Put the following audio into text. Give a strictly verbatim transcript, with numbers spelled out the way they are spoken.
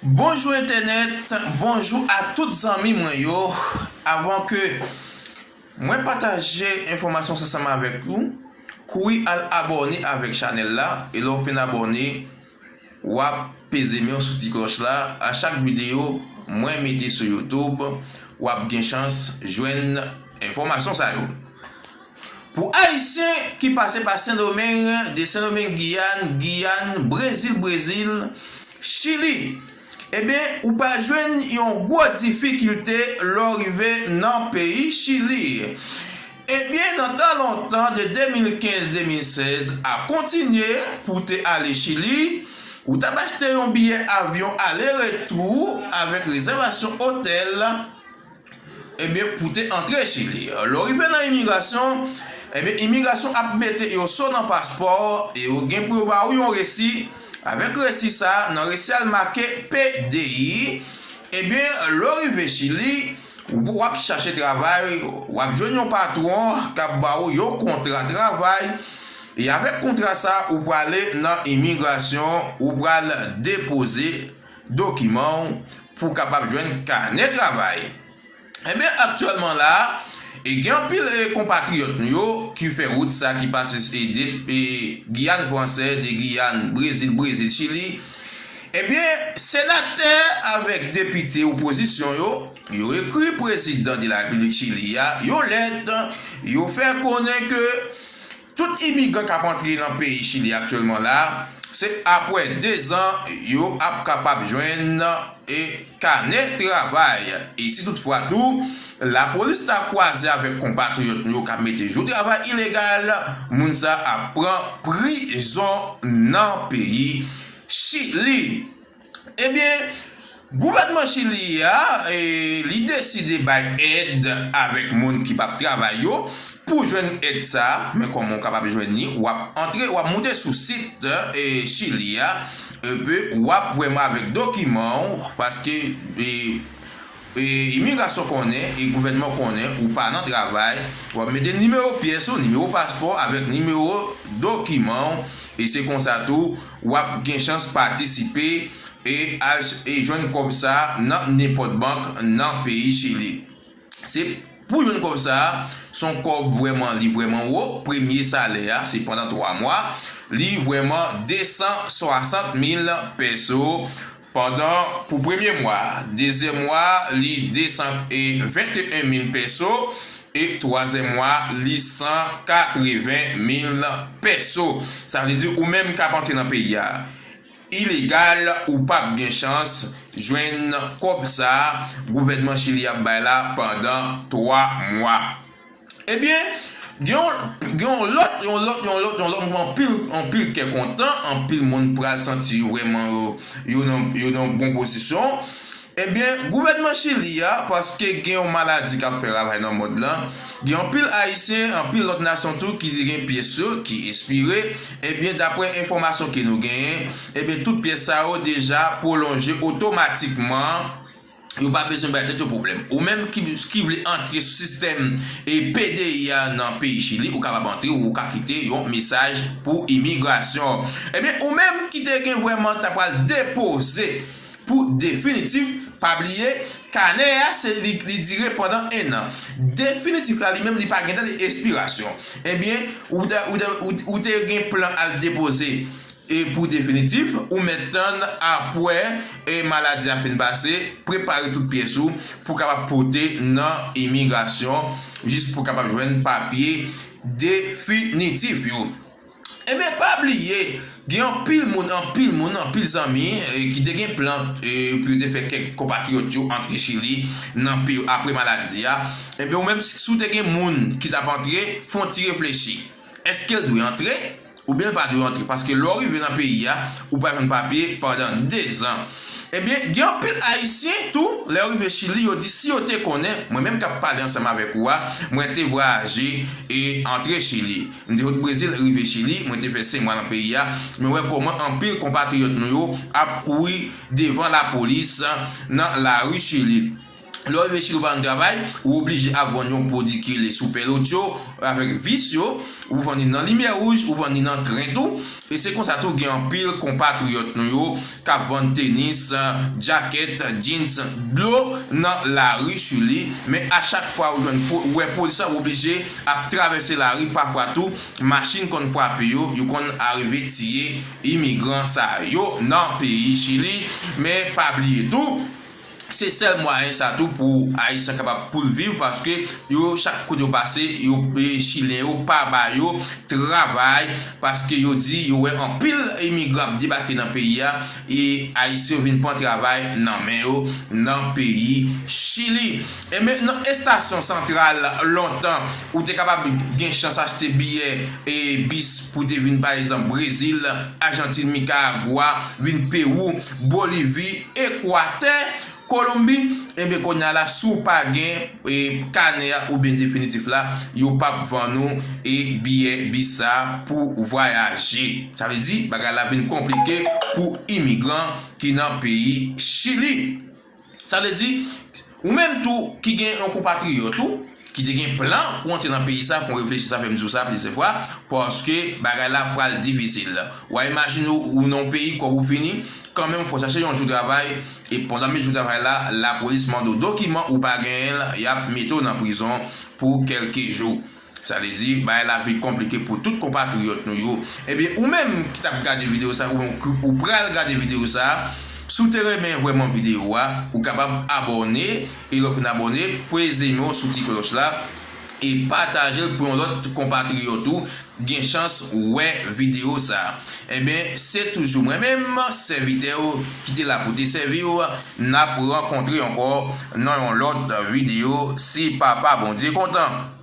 Bonjou entènèt, bonjou a tout zanmi mwen yo. Avan ke mwen pataje enfòmasyon sa ansanm avèk ou, kouri al abòne avèk chanèl la, e lè w fin abòne, w ap peze men w sou ti klòch la. A chak videyo mwen mete sou YouTube, w ap gen chans jwenn enfòmasyon sa yo. Pou Ayisyen ki pase pa Sendomeng, de Sendomeng Giyàn, Giyàn, Brezil, Brezil, Chili, ebyen, ou pral jwenn yon gwo difikilte lè w rive nan peyi Chili. Ebyen, nan tan lontan, de de mil kenz, de mil sèz a kontinye pou w te ale Chili, ou t ap achte yon biyè avyon ale retou avèk rezèvasyon otèl, ebyen, pou te antre Chili. Lè w rive nan imigrasyon, ebyen, imigrasyon ap mete yon so nan paspò, e yo gen pou yo ba ou yon resi. Avèk resi sa, nan resi a l make P D I, ebyen, lè w rive Chili, w ap chache travay, w ap jwenn yon patwon k ap ba ou yon kontra travay, e avèk kontra sa, ou prale nan imigrasyon, ou pral depoze dokiman w pou w kapab jwenn kanè travay. Ebyen, aktyèlman la, e gen anpil, e, konpatriyòt nou yo ki fè wout sa ki pase, e, de, e, Giyàn fransè, de Giyàn, Brezil, Brezil, Chili. Ebyen, senatè avèk depite opozisyon yo, yo ekri prezidan de la Repiblik Chili a yon lèt, yo fè konnen ke tout imigran k ap antre nan peyi Chili aktyèlman la, se apre de zan yo ap kapab jwenn, e, kanè travay. E si toutfwa tou, lapolis ta kwaze avèk konpatriyòt nou yo k ap mete jou travay ilegal, moun sa ap pran prizon nan peyi Chili. Ebyen, gouvènman Chili a, e, li deside bay èd avèk moun ki p ap travay yo. Pou jwenn èd sa a, men kòman w kapab jwenn li, w ap antre, w ap moute sou sit, e, Chili a, epi w ap vrèman avèk dokiman w, paske, e, e, imigrasyon konnen, e gouvènman konnen, ou pa nan travay, w ap mete nimewo pyès ou, nimewo paspò avèk nimewo dokiman w, e se konsa tou, w ap gen chans patisipe e al ch-, e jwenn kòb sa a nan nenpòt bank nan peyi Chili. Se pou jwenn kòb sa a, se yon kòb vrèman, li vrèman wo. Premye salè a, se pandan twa mwa, li vrèman de san swasant mil pèso pandan, pou premye mwa. Dezyèm mwa, li de san venteyen mil pèso. E twazyèm mwa, li san katreven mil pèso. Sa vle di, ou menm k ap antre nan peyi a ilegal, ou p ap gen chans jwenn kòb sa a gouvènman Chili ap bay la pandan twa mwa. Ebyen, gen yon, gen yon lòt, yon lòt, yon lòt, yon lòt, anpil, anpil kè kontan, anpil moun pral santi yo vrèman yo, yo nan, yo nan bon pozisyon. Ebyen, gouvènman Chili a, paske gen yon maladi k ap fè ravaj nan mond lan, gen anpil Ayisyen, anpil lòt nasyon tou ki gen pyès yo, ki espire. Ebyen, daprè enfòmasyon ke nou genyen, ebyen, tout pyès sa yo deja pwolonje otomatikman. Yo pa bezwen bay tèt yo pwoblèm. Ou menm ki, ki vle antre sou sistèm e P D I a nan peyi Chili, ou kapab antre, ou ka kite yon mesaj pou imigrasyon. Ebyen, ou menm ki te gen vrèman ta pral depoze pou definitif, pa bliye, kanè a, se li, li dire pandan en an. Definitif la, li menm, li pa gen dat de espirasyon. Ebyen, ou te, ou te, ou, ou te gen plan al depoze e pou definitif, ou mèt tann apre, e maladi a fin pase, prepare tout pyès ou pou kapab pote nan imigrasyon, jis pou kapab jwenn papye definitif yo. Ebyen, pa bliye, gen anpil moun, anpil moun, anpil zanmi, e, ki te gen plan, e, pou yo te fè kèk konpatriyòt yo antre Chili nan peyi yo apre maladi a. Ebyen, ou menm, si, si w te gen moun ki t ap antre, fè yon ti reflechi. Èske l dwe antre? Oubyen l pa dwe antre, paske lè w rive nan peyi a, ou pa jwenn papye pandan de zan. Ebyen, gen anpil Ayisyen tou, lè yo rive Chili, yo di si yo te konnen, mwen menm k ap pale ansanm avèk ou a, mwen te vwayaje e antre Chili. M te sot Brezil, rive Chili, mwen te fè senk mwa nan peyi a, mwen wè kòman anpil konpatriyòt nou yo ap kouri devan lapolis nan lari Chili. Lè w rive Chili ou pa jwenn travay, ou oblije ap vann yon pwodui ki rele Superlotto avèk vis yo, ou vann li nan limyè wouj, ou vann li nan tren tou. E se konsa tou gen anpil konpatriyòt nou yo k ap vann tenis, djakèt, jeans, dlo nan lari Chili. Men a chak fwa ou jwenn pwo-, ou wè polis la, ou oblije ap travèse lari, pafwa tou machin konn frape yo, yo konn arive tiye imigran sa yo nan peyi Chili. Men pa bliye tou, se sèl mwayen sa tou pou Ayisyen kapab pou l viv, paske yo, chak kote yo pase, yo, e, Chilyen yo pa ba yo travay, paske yo di yo wè anpil imigran ap debake nan peyi a, e Ayisyen yo vin pran travay nan men yo nan peyi Chili. E men nan estasyon santral lontan, ou te kapab gen chans achte biyè e bis pou te vin, pa egzanp, Brezil, Ajantin, Nikaragwa, vin Pewou, Bolivi, Ekwatè, Kolonbi. Ebyen, kounye a la, si w pa gen, e, kanè a oubyen definitif la, yo p ap vann ou, e, biyè bis sa pou vwayaje. Sa vle di, bagay la vin konplike pou imigran ki nan peyi Chili. Sa vle di, ou menm tou ki gen yon konpatriyòt ou, ki te gen plan pou antre nan peyi sa, fò w reflechi sa, fè m di w sa plizyè fwa, paske bagay la pral difisil. W a imajine w, ou nan yon peyi, kòb ou fini, kanmenm fò w chache yon jou travay, e pandan w met jou travay la, lapolis mande w dokiman ou pa genyen l, y ap mete w nan prizon pou kèlke jou. Sa vle di, bagay la vin konplike pou tout konpatriyòt nou yo. Ebyen, ou menm ki t ap gade videyo sa, ou menm ki ou pral gade videyo sa, si w te renmen vrèman videyo a, ou kapab abòne, e lè w fin abòne, peze men w sou ti klòch la, e pataje l pou yon lòt konpatriyòt ou gen chans wè videyo sa. Ebyen, se toujou mwen menm, sèvitè w, ki te la pou te sèvi w. N ap rankontre ankò nan yon lòt videyo, si Papa Bondye kontan.